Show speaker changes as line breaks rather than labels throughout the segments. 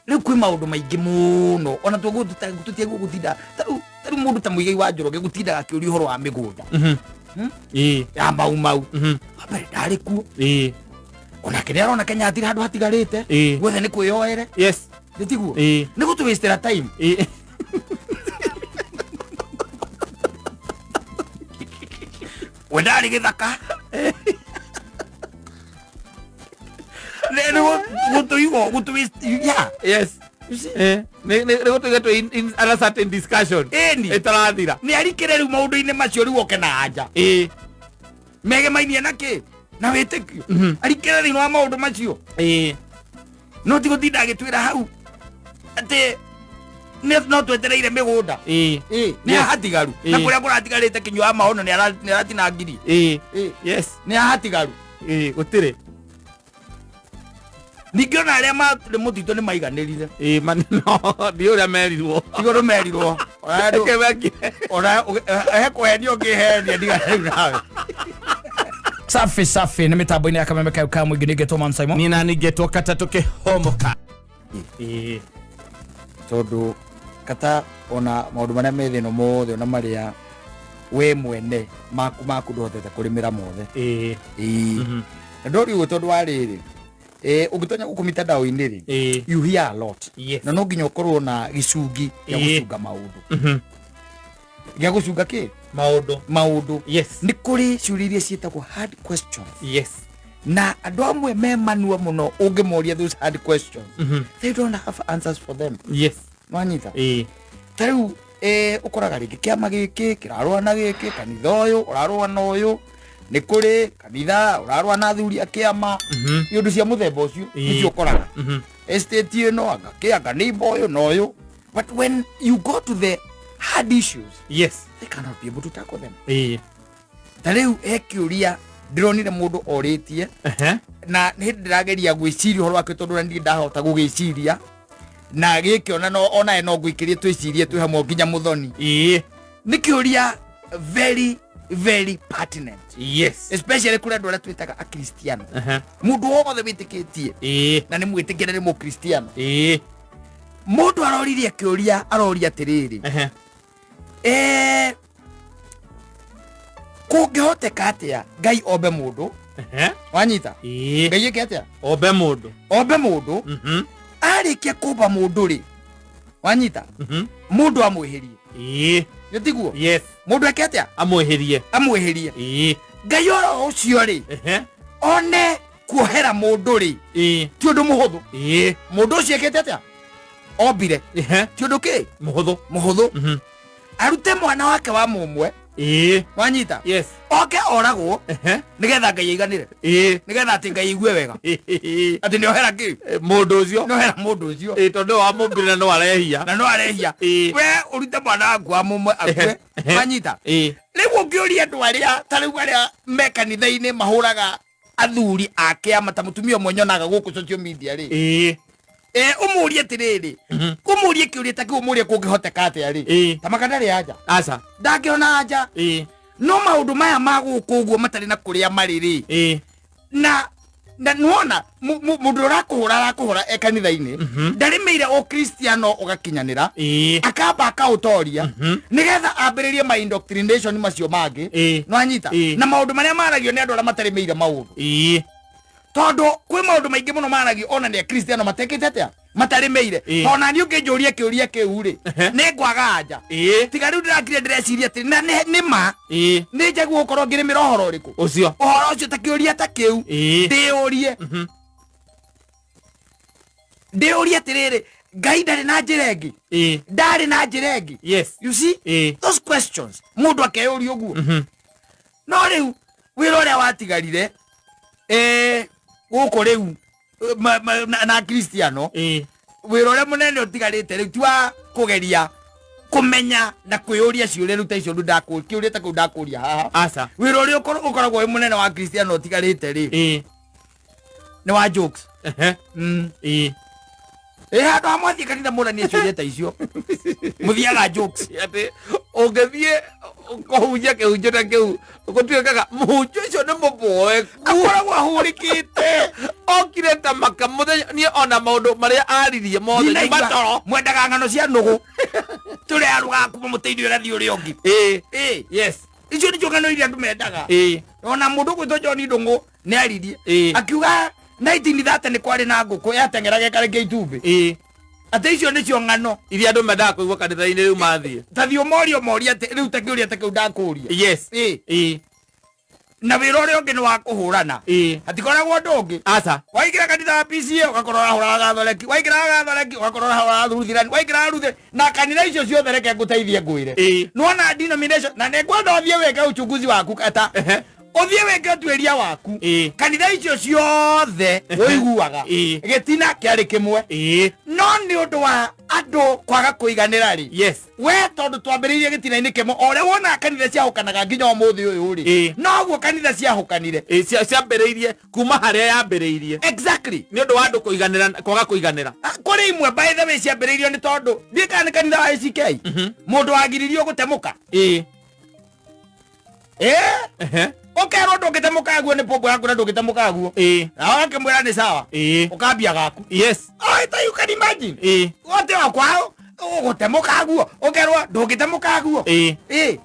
Rĩu kwĩ maũndũ maingĩ mũno ona tũtiagwo gũtinda tarĩu mũndũ ta Mũigai wa Njoroge gũtindaga akĩũria ũhoro wa mĩgũnda ya Mau Mau. Wambere ndarĩ kuo. Onake nĩ arona Kenya hatirĩ handũ hatigarĩte. Guothe nĩ kwĩyoere. Nĩ tiguo? Nĩ gũtũ time. We ndarĩ gĩthaka. Nĩ gũtũigwo gũtũ yeah. You see?
Nĩ gũtũiga twĩ in a certain discussion
Ĩni.
ĩtarathira.
Nĩ arikĩre rĩu maũndũ-inĩ macio rĩu oke na anja. Megemainie na kĩ na wĩtĩkio. Arikĩre thĩinĩ wa maũndũ macio. No ti gũtinda agĩtwĩra hau atĩ no twetereire mĩgũnda. Nĩ hatigaru na kũrĩa kũratigarĩte kinyua wa maono nĩ aratinangirie. Nĩ hatigaru.
Gũtirĩ.
Ningĩ ona arĩa marĩ mũtitũ nĩ maiganĩrire.
Ĩĩ, ma no ndi ũrĩa merirwo.
Tiguo ũndũ merirwo. Ona andũ-
Reke mekire.
Ona he kũhenio ũngĩhenia ndiga rĩu nawe. Safi safi nĩ mĩtambo-inĩ ya kameme kayo ka mũingĩ nĩngetwo Man Simon.
Niĩ nani ngetwo katatũ kĩhomoka.
Tondũ kata ona maũndũ marĩa me thĩ ĩno mothe ona marĩa we mwene maku maku ndũhotete kũrĩmĩra mothe. Ĩĩ. Na ndori ũguo tondũ wa rĩrĩ ũngĩtonya gũkũ mitandao-inĩ rĩ, you hear a lot. Na no nginya ũkorwo na gĩcungi gĩa gũcunga maũndũ. Gĩa gũcunga kĩ?
Maũndũ.
Maũndũ. Nĩ kũrĩ ciũria iria ciĩtagwo hard questions. Na andũ amwe me manua mũno ũngĩmoria those hard questions. They don't have answers for them. Nwanyita? Ta rĩu ũkoraga rĩngĩ kĩama gĩkĩ kĩrarũa na gĩkĩ, kanitha ũyũ ũrarũa na ũyũ, nĩ kũrĩ kanitha ũrarũa na athuri a kĩama, iũndũ cia mũthemba ũcio nĩcio ũkoraga. Estate ĩno anga kĩ anga neighbor ũyũ na ũyũ. But when you go to the hard issues, they cannot be able to tackle them. Ta rĩu he kĩũria ndĩronire mũndũ orĩtie na nĩ hĩndĩ ndĩrageria gwĩciria ũhoro wake tondũ na niĩ ndahota gũgĩciria na gĩkĩ ona no onawe no ngũikĩrie twĩcirie twĩ hamwe nginya mũthoni. Nĩ kĩũria very very pertinent. Especially kũrĩ andũ arĩa twĩtaga akristiano. Mũndũ wothe wĩtĩkĩtie na nĩ mwĩtĩkĩre nĩ mũkristiano. Mũndũ aroririe kĩũria aroria atĩrĩrĩ, kũngĩhoteka atĩa Ngai ombe mũndũ? Wanyita? Ngai ĩke atĩa?
Ombe mũndũ.
Ombe mũndũ. Arĩkia kũmba mũndũ rĩ, wanyita? Mũndũ amwĩhĩrie. Nĩ tiguo?
Yes.
Mũndũ eke atĩa?
Amwĩhĩrie.
Amwĩhĩrie. Ngai oro ũcio rĩ, one kuohera mũndũ rĩ, ti ũndũ mũhũthũ. Mũndũ ũcio ekĩte atĩa? Ombire. Ti ũndũ kĩ?
Mũhũthũ.
Mũhũthũ. Arute mwana wake wa mũmwe. Wanyita?
Yes.
Oke oragwo nĩgetha Ngai aiganĩre. Nĩgetha atĩ Ngai aigue wega. Atĩ nĩohera kĩ?
Mũndũ ũcio.
Nĩohera mũndũ ũcio.
Tondũ wamũmbire na no arehia.
Na no arehia. We ũrute mwana waku wa mũmwe akue. Wanyita? Rĩu ũngĩũria andũ arĩa ta rĩu arĩa me kanitha-inĩ mahũraga athuri a kĩama ta mũtumia ũmwe nyonaga gũkũ social media rĩ. Ũmũrie atĩrĩrĩ, ũmũrie kĩũria ta kĩu, ũmũrie kũngĩhoteka atĩa rĩ. Ta maka ndarĩ anja.
Aca.
Ndangĩona anja. No maũndũ maya ma gũkũ ũguo matarĩ na kũrĩa marĩ rĩ. Na nĩwona mũndũ ũrakũhũra arakũhũra e kanitha-inĩ ndarĩmĩire ũkristiano ũgakinyanĩra. Akamba akaũtoria nĩgetha ambĩrĩrie ma indoctrination macio mangĩ. Nĩwanyita? Na maũndũ marĩa maragio nĩ andũ arĩa matarĩmĩire maũndũ. Tondũ kwĩ maũndũ maingĩ mũno maragio ona nĩ akristiano matekĩte atĩa? Matarĩmĩire. Ona niĩ ũngĩnjũria kĩũria kĩu rĩ, nĩ ngwaga anja. Tiga rĩu ndĩrakire ndĩreciria atĩ na nĩ ma nĩ njagua gũkorwo ngĩrĩmĩra ũhoro ũrĩkũ?
Ũcio.
Ũhoro ũcio ta kĩũria ta kĩu. Ndĩũrie. Ndĩũrie atĩrĩrĩ, Ngai ndarĩ na njĩra ĩngĩ? Ndarĩ na njĩra ĩngĩ? You see? Those questions. Mũndũ akeyũria ũguo. No rĩu wĩra ũrĩa watigarire gũkũ rĩu na Kristiano, wĩra ũrĩa mũnene ũtigarĩte rĩu ti wa kũgeria kũmenya na kwĩyũria ciũria rĩu ta icio rĩu kĩũria ta kĩu ndakũria haha.
Aca.
Wĩra ũrĩa ũkoragwo wĩ mũnene wa Kristiano ũtigarĩte rĩ, nĩ wa jokes. Ĩ handũ ha mwathiĩ kanitha mũranie ciũria ta icio, mũthiaga jokes.
Atĩ ũngĩthiĩ kũhunjia kĩhunjio ta kĩu, gũtuĩkaga mũhunjia ũcio nĩ mũboeku.
Akoragwo ahũrĩkĩte.
Okire ta maka mũthenya niĩ ona maũndũ marĩa aririe mothe nĩ
Ndinaigua.
matoro.
Mwendaga ng'ano cia nũgũ tũrĩa arũgaga kuma mũtĩ-inĩ ũyũ agathiĩ ũrĩa ũngĩ.
Ĩĩ.
Ĩ.
Yes.
Icio nĩcio ng'ano iria andũ mendaga.
Ĩĩ.
Ona mũndũ ũgwĩtwo John Ndũng'ũ nĩ aririe.
Ĩĩ.
Akiuga 1930 nĩ kwarĩ na ngũkũ yateng'eraga ĩkarekia itumbĩ.
Ĩĩ.
Atĩ icio nĩcio ng'ano
iria andũ mendaga kũigua kanitha-inĩ rĩu mathiĩ.
Ta thiĩ ũmorie ũmorie atĩ rĩu ta kĩũria ta kĩu ndakũria.
Yes.
Ĩĩ.
Ĩĩ.
Na wĩra ũrĩa ũngĩ nĩ wa kũhũrana.
Ĩĩ.
Hatikoragwo ũndũ ũngĩ.
Aca.
Waingĩra kanitha wa PCA ũgakorwo ũrahũraga Gathoreki, waingĩra Gathoreki ũgakorwo ũrahũraga Lutheran, waingĩra Lutheran, na kanitha icio ciothe reke ngũteithie ngwĩre.
Ĩĩ.
Nĩwona denomination, na nĩngwenda ũthiĩ wĩke uchunguzi waku kata. Ũthiĩ wĩke ũtuĩria waku.
Ĩĩ.
Kanitha icio ciothe ũiguaga.
Ĩĩ.
Gĩtina kĩarĩ kĩmwe.
Ĩĩ.
No nĩ ũndũ wa andũ kwaga kũiganĩra rĩ.
Yes.
We tondũ twambĩrĩirie gĩtina-inĩ kĩmwe, o ũrĩa wonaga kanitha ciahũkanaga nginya ũmũthĩ ũyũ rĩ.
Ĩĩ.
Noguo kanitha ciahũkanire.
Ĩĩ, ciambĩrĩirie kuma harĩa yambĩrĩirie.
Exactly.
Nĩ ũndũ wa andũ kũiganĩra, kwaga kũiganĩra.
Kũrĩ imwe by the way ciambĩrĩirio nĩ tondũ ndiũĩ kana nĩ kanitha wa ACK. Mũndũ wagiririo gũtemũka.
Ĩĩ.
Ĩĩ.
Ehe.
Ũkerwo ndũngĩtemũka guo nĩ pombo yaku na ndũngĩtemũka guo.
Ĩĩ.
Na ũgakĩmwĩra nĩ sawa.
Ĩĩ.
Ũkambia gaku.
Yes.
Oh, ta you can imagine.
Ĩĩ.
Wote wa kwao ũgũtemũka guo, ũkerwo ndũngĩtemũka guo.
Ĩĩ.
Ĩĩ.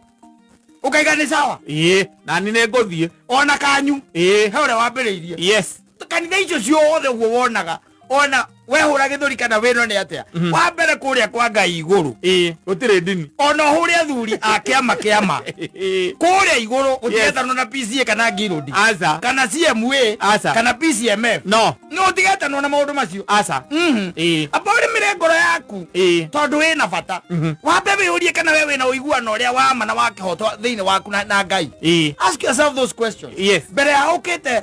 Ũkaiga nĩ sawa.
Ĩĩ. Nani nĩ ngũthiĩ.
Ona kanyu.
Ĩĩ.
He ũrĩa wambĩrĩirie.
Yes.
Kanitha icio ciothe ũguo wonaga, ona wehũra gĩthũri kana wĩno nĩ atĩa, wa mbere kũrĩa kwa Ngai igũrũ.
Ĩĩ. Gũtirĩ ndini.
Ona ũhũre athuri a kĩama kĩama.
Ĩĩ.
Kũrĩa igũrũ gũtigetanwo na PCA kana Guild.
Aca.
Kana CMA.
Aca.
Kana PCMF.
No.
Nĩ ũtigetanwo na maũndũ macio.
Aca. Ĩĩ.
Amba ũrĩmĩre ngoro yaku.
Ĩĩ.
Tondũ wĩna bata. Wambe wĩyũrie kana we wĩna ũiguano ũrĩa wa ma na wa kĩhoto thĩinĩ waku na Ngai.
Ĩĩ.
Ask yourself those questions.
Yes.
Mbere ya ũkĩte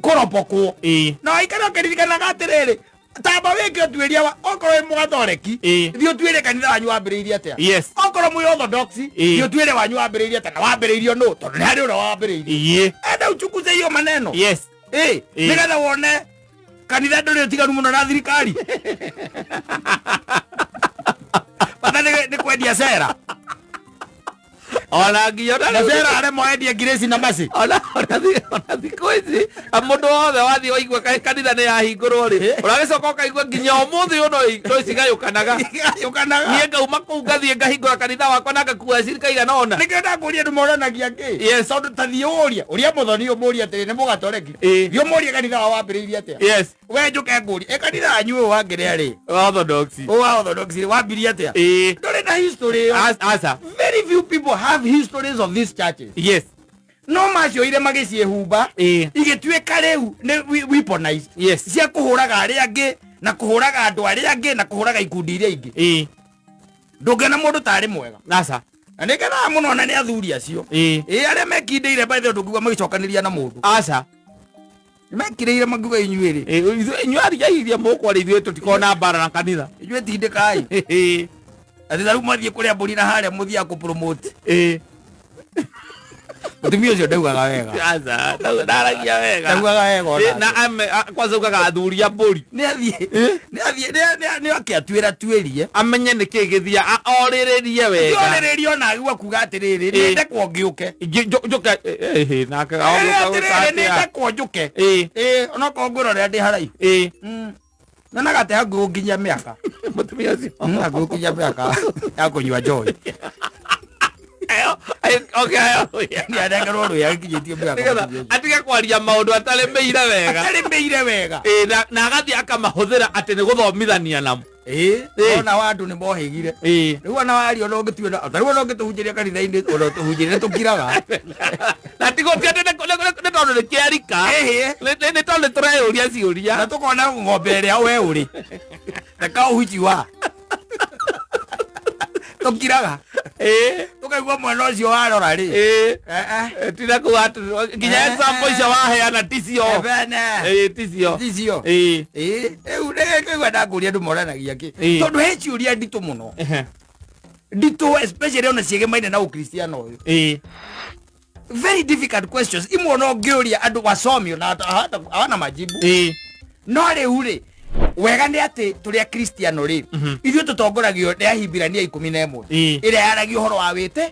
kũropokwo.
Ĩĩ.
Na waikara ũkĩririkanaga atĩrĩrĩ, tamba wĩke ũtuĩria wa okorwo wĩ mũgathoreki,
Ĩĩ.
thiĩ ũtuĩrie kanitha wanyu wambĩrĩirie atĩa.
Yes.
Okorwo mwĩ orthodox,
Ĩĩ.
thiĩ ũtuĩrie wanyu wambĩrĩirie atĩa na wambĩrĩirio nũ, tondũ nĩ harĩ ũrĩa wambĩrĩirie.
Ĩĩ.
Enda uchunguze hiyo maneno.
Yes.
Ĩĩ.
Ĩĩ.
Nĩgetha wone kanitha ndũrĩ ũtiganu mũno na thirikari. Bata nĩ kwendia cera.
Ona nginya ona
Na
rĩu-
cera arĩa moendia ngirĩci na maci.
Ona thikũ ici mũndũ wothe wathiĩ waigua kanitha nĩ yahingũrwo rĩ, ũragĩcoka ũkaigua nginya ũmũthĩ ũyũ no cigayũkanaga.
Igayũkanaga.
Niĩ ngauma kũu ngathiĩ ngahingũra kanitha wakwa na ngakua cirika igana ũna.
Nĩkĩo ndakũria andũ moranagia kĩ.
Yes.
Tondũ ta thiĩ ũrie, ũria mũthoni ũmũrie atĩrĩ nĩ mũgatoreki.
Ĩĩ.
Thiĩ ũmũrie kanitha wao wambĩrĩirie atĩa.
Yes.
We njũke ngũrie, ĩ kanitha wanyu ũyũ wa ngĩrĩa rĩ?
Orthodox.
Ũyũ wa Orthodox rĩ, wambirie atĩa?
Ĩĩ.
Ndũrĩ na history ĩyo.
Aca.
Very few people have histories of these churches.
Yes.
No macioire magĩciĩhumba.
Ĩĩ.
Igĩtuĩka rĩu nĩ weaponized.
Yes.
Cia kũhũraga arĩa angĩ na kũhũraga andũ arĩa angĩ na kũhũraga ikundi iria ingĩ.
Ĩĩ.
Ndũngĩona mũndũ tarĩ mwega.
Aca.
Na nĩ ngenaga mũno na nĩ athuri acio.
Ĩĩ.
Ĩĩ, arĩa mekindĩire by the way ndũngĩigua magĩcokanĩria na mũndũ.
Aca.
Mekirĩire makiuga inyuĩ rĩ.
Ĩĩ, inyuĩ aria iria mũkwaria ithuĩ tũtikoragwo na mbara na kanitha.
Inyuĩ tindĩkai.
Ĩĩ.
Atĩ ta rĩu mwathiĩ kũrĩa mbũri na harĩa mũthiaga kũpromote.
Ĩĩ.
Mũtumia ũcio ndaugaga wega.
Aca, ndaragia wega.
Ndaugaga wega ona.
Ĩĩ, na kwanza ugaga athuri a mbũri.
Nĩ athiĩ, nĩ athiĩ, nĩ nĩ akĩatuĩra tuĩrie.
Amenye nĩ kĩ gĩthia, orĩrĩrie wega.
Ti orĩrĩrie ona agua kuga atĩrĩrĩ,
Ĩĩ.
nĩ ndekwo ngĩũke.
Njũke, nake
Ĩĩ,
agũka
atĩrĩrĩ, nĩ
atĩa?
ndekwo njũke.
Ĩĩ.
Ĩĩ, onokorwo ngwĩrorera ndĩ haraihu.
Ĩĩ.
Nyonaga atĩ hakuhĩ gũkinyia mĩaka.
Mũtumia ũcio.
Hakuhĩ gũkinyia mĩaka ya kũnyua njohi.
Ayo, ayo, okay, ayo.
Nĩ anengerwo rũĩ agĩkinyĩtie mĩaka
Nĩgetha
mũtumia ũcio.
atige kwaria maũndũ atarĩmĩire wega.
Atarĩmĩire wega.
Ĩĩ, na agathiĩ akamahũthĩra atĩ nĩ gũthomithania namo.
Ĩĩ,
Ĩĩ.
ona wa andũ nĩ mohĩgire.
Ĩĩ.
Rĩu ona waria ona ũngĩtuĩra, ta rĩu ona ũngĩtũhunjĩria kanitha-inĩ, ona ũtũhunjĩrie tũkiraga.
Na ti gũtia nĩ tondũ nĩ kĩarika.
Ĩhĩ.
Nĩ tondũ nĩ tũreyũria ciũria.
Na tũkona ng'ombe ĩrĩa we ũrĩ. Reka ũhuci wa. Tũkiraga.
Ĩĩ.
Tũkaigua mwena ũcio warora rĩ.
Ĩĩ.
Eh, eh.
Tira kuga atĩ nginya example icio waheana ticio.
Ebene.
Ĩĩ, ticio.
Ticio.
Ĩĩ.
Ĩĩ, rĩu nĩ ndakũria andũ moranagia kĩ.
Ĩĩ.
Tondũ he ciũria nditũ mũno.
Ehe.
Nditũ especially ona ciĩgemaine na ũkristiano ũyũ.
Ĩĩ.
Very difficult questions. Imwe ona ũngĩũria andũ wasomi ona hawana majibu.
Ĩĩ.
No rĩu rĩ, Wega nĩ atĩ tũrĩ akristiano rĩ, ithuĩ tũtongoragio nĩ Ahibirania 11 ĩrĩa yaragia ũhoro wa wĩte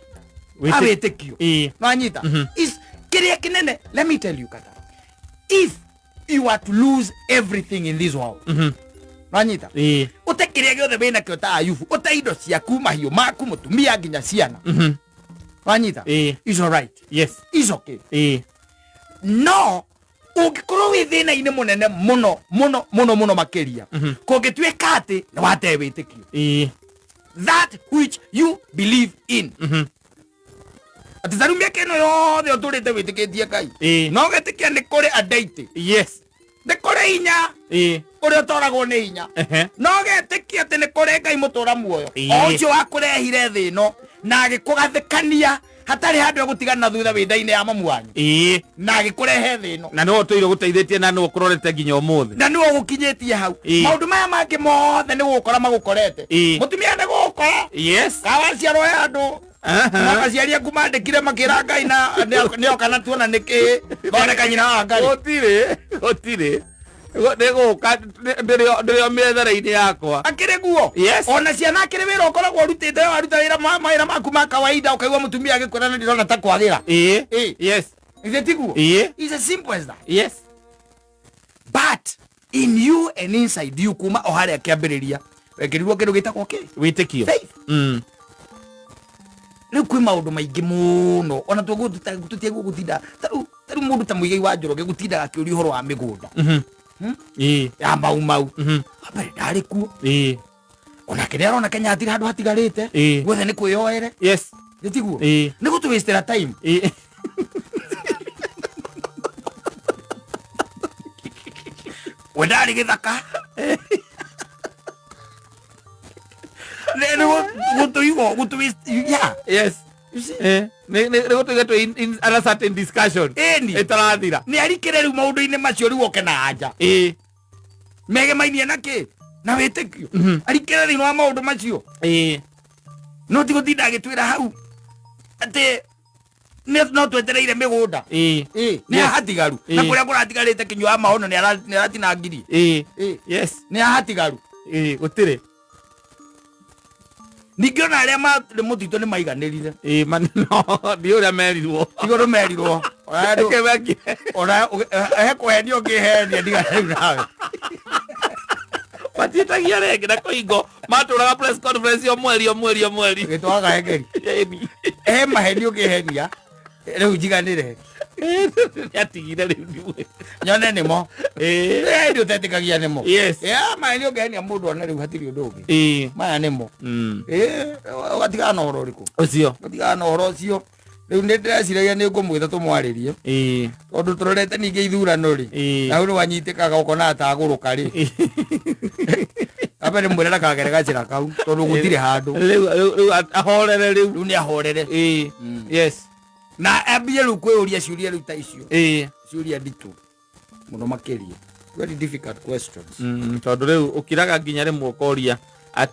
wa wĩtĩkio. Nwanyita is kĩrĩa kĩnene. Let me tell you, kata if you are to lose everything in this world, nwanyita, ũte kĩrĩa gĩothe wĩnakĩo ta Ayubu, ũte indo ciaku, mahiũ maku, mũtumia, nginya ciana, nwanyita, is alright. Is okay. No ũngĩkorwo wĩ thĩna-inĩ mũnene mũno mũno mũno mũno makĩria, kũngĩtuĩka atĩ nĩ wate wĩtĩkio, that which you believe in, atĩ tarĩu mĩaka ĩno yothe ũtũrĩte wĩtĩkĩtie Ngai, no ũgetĩkia nĩ kũrĩ a deity, nĩ kũrĩ hinya ũrĩa ũtoragwo nĩ hinya, no ũgetĩkia atĩ nĩ kũrĩ Ngai mũtũra muoyo, o ũcio wakũrehire thĩ ĩno na agĩkũgathĩkania hatarĩ handũ egũtigana thutha wĩ nda-inĩ ya mamu wanyu, na agĩkũrehe thĩ ĩno,
na nĩwe ũtũire gũteithĩtie na nĩwe ũkũrorete nginya ũmũthĩ,
na nĩwe ũgũkinyĩtie hau. Maũndũ maya mangĩ mothe nĩ gũgũkora magũkorete. Mũtumia nĩ gũgũkora, kawaciarwo he andũ aciari aku mandĩkire makĩra Ngai na nĩoka na tuona nĩ kĩ thondeka nyina wa Ngai.
Gũtirĩ, gũtirĩ, nĩ gũka ndĩrĩ o mĩethere-inĩ yakwa.
Akĩrĩ guo. Ona ciana, akĩrĩ wĩra ũkoragwo ũrutĩte, waruta wĩra mawĩra maku ma kawaida, ũkaigua mũtumia agĩkwĩra nĩ ndĩrona ta kwagĩra. Ithe tiguo? It's as simple as that. But in you and inside you, kuma o harĩa kĩambĩrĩria, wekĩrirwo kĩndũ gĩtagwo kĩ?
Wĩtĩkio.
Faith. Rĩu kwĩ maũndũ maingĩ mũno ona tũtiagwo gũtinda tarĩu mũndũ ta Mũigai wa Njoroge gũtindaga akĩũria ũhoro wa mĩgũnda ya Mau Mau. Wambere ndarĩ kuo. Onake nĩ arona Kenya hatirĩ handũ hatigarĩte, guothe nĩ kwĩyoere. Nĩ tiguo? Nĩ gũtũ time. We ndarĩ gĩthaka. Nĩ gũtũigwo gũtũ, yeah. You see?
Nĩ gũtũiga twĩ in a certain discussion
Ĩni.
ĩtarathira.
Nĩ arikĩre rĩu maũndũ-inĩ macio, rĩu oke na anja megemainie na kĩ? Na wĩtĩkio. Arikĩre thĩinĩ wa maũndũ macio, no ti gũtinda agĩtwĩra hau atĩ no twetereire mĩgũnda. Nĩ hatigaru na kũrĩa kũratigarĩte kinyua wa maono nĩ aratinangirie. Nĩ hatigaru.
Gũtirĩ.
Ningĩ ona arĩa marĩ mũtitũ nĩ maiganĩrire.
No ndi ũrĩa merirwo.
Tigå merirwo. Ona
Reke mekire.
Ona he kũhenio ũngĩhenia, ndiga rĩu nawe.
Matiĩtagia rĩngĩ na kũhingo matũraga press conference o mweri, o mweri, o mweri.
Gĩtwaga hengeri.
Ĩni.
He maheni ũngĩhenia rĩu njiganĩre.
Nĩatigire rĩu ndiũĩ.
Nyone nĩmo. Hĩndĩ ũtetĩkagia nĩmo. Ya maheni ũngĩhenia mũndũ one rĩu hatirĩ ũndũ ũngĩ. Maya nĩmo. Ũgatigana na ũhoro ũrĩkũ?
Ũcio.
Ũgatigana na ũhoro ũcio. Rĩu nĩ ndĩreciragia nĩ ngũmwĩta tũmwarĩrie, tondũ tũrorete ningĩ ithurano rĩ, na hau nĩ wanyitĩkaga ũkona atagũrũka rĩ, ambe nĩ mwĩre ndakagere gacĩra kau tondũ gũtirĩ handũ.
Rĩu ahorere rĩu.
Rĩu nĩ ahorere. Na ambie rĩu kwĩyũria ciũria rĩu ta icio, ciũria nditũ mũno makĩria, very difficult questions.
Tondũ rĩu ũkiraga nginya rĩmwe ũkoria,